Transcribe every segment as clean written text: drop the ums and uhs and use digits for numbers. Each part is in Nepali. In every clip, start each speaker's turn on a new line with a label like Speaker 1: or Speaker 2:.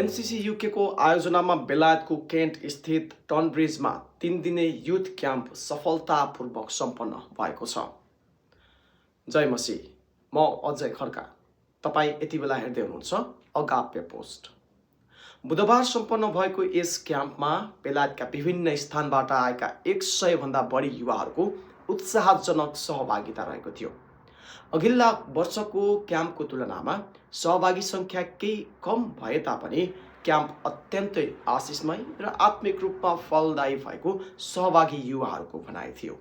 Speaker 1: एनसीसी युकेको आयोजनामा बेलायतको केन्ट स्थित टनब्रिजमा 3 दिने युथ क्याम्प सफलतापूर्वक सम्पन्न भएको छ। जय मसी, म अजय खड्का। तपाईँ यति बेला हेर्दै हुनुहुन्छ अगाप्य पोस्ट। बुधबार सम्पन्न भएको यस क्याम्पमा बेलायतका विभिन्न स्थानबाट आएका 100 भन्दा बढी युवाहरूको उत्साहजनक सहभागिता रहेको थियो। अघिल्ला वर्षको क्याम्पको तुलनामा सहभागी सङ्ख्या केही कम भए तापनि क्याम्प अत्यन्तै आशिषमय र आत्मिक रूपमा फलदायी भएको सहभागी युवाहरूको भनाइ थियो।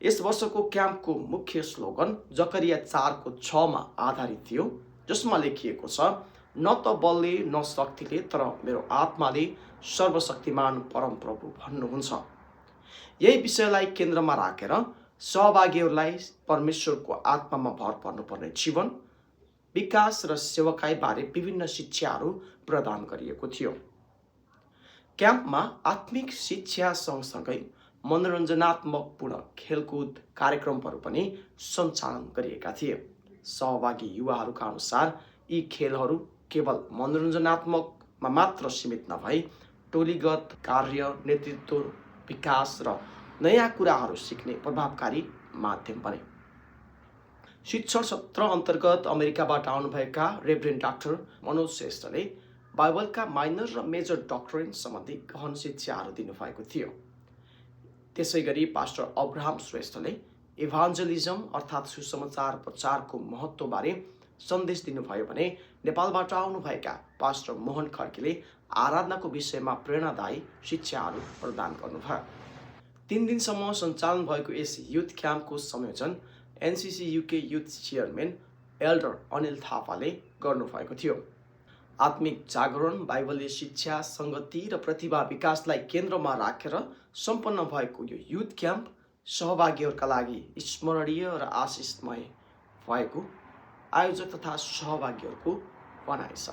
Speaker 1: यस वर्षको क्याम्पको मुख्य स्लोगन जकरिया 4:6 मा आधारित थियो, जसमा लेखिएको छ, न त बलले न शक्तिले तर मेरो आत्माले सर्वशक्तिमान परमप्रभु भन्नुहुन्छ। यही विषयलाई केन्द्रमा राखेर सहभागीहरूलाई परमेश्वरको आत्मामा भर पर्नुपर्ने जीवन, विकास र सेवकाई बारे विभिन्न शिक्षाहरू प्रदान गरिएको थियो। क्याम्पमा आत्मिक शिक्षा सँगसँगै मनोरञ्जनात्मकपूर्ण खेलकुद कार्यक्रमहरू पनि सञ्चालन गरिएका थिए। सहभागी युवाहरूका अनुसार यी खेलहरू केवल मनोरञ्जनात्मकमा मात्र सीमित नभई टोलीगत कार्य, नेतृत्व, विकास र नयाँ कुराहरू सिक्ने प्रभावकारी माध्यम बने। शिक्षण सत्र अन्तर्गत अमेरिकाबाट आउनुभएका रेभरेन्ड डाक्टर मनोज श्रेष्ठले बाइबलका माइनर र मेजर डक्ट्रिन सम्बन्धी गहन शिक्षाहरू दिनुभएको थियो। त्यसै गरी पास्टर अब्राहम श्रेष्ठले इभान्जलिजम अर्थात् सुसमाचार प्रचारको महत्त्वबारे सन्देश दिनुभयो भने नेपालबाट आउनुभएका पास्टर मोहन खड्कीले आराधनाको विषयमा प्रेरणादायी शिक्षाहरू प्रदान गर्नुभयो। 3 दिनसम्म सञ्चालन भएको यस युथ क्याम्पको संयोजन NCC UK youth chairman Elder Anil थापाले गर्नुभएको थियो। आत्मिक जागरण, बाइबलीय शिक्षा, सङ्गति र प्रतिभा विकासलाई केन्द्रमा राखेर सम्पन्न भएको यो युथ क्याम्प सहभागीहरूका लागि स्मरणीय र आशिषमय भएको आयोजक तथा सहभागीहरूको भनाइ छ।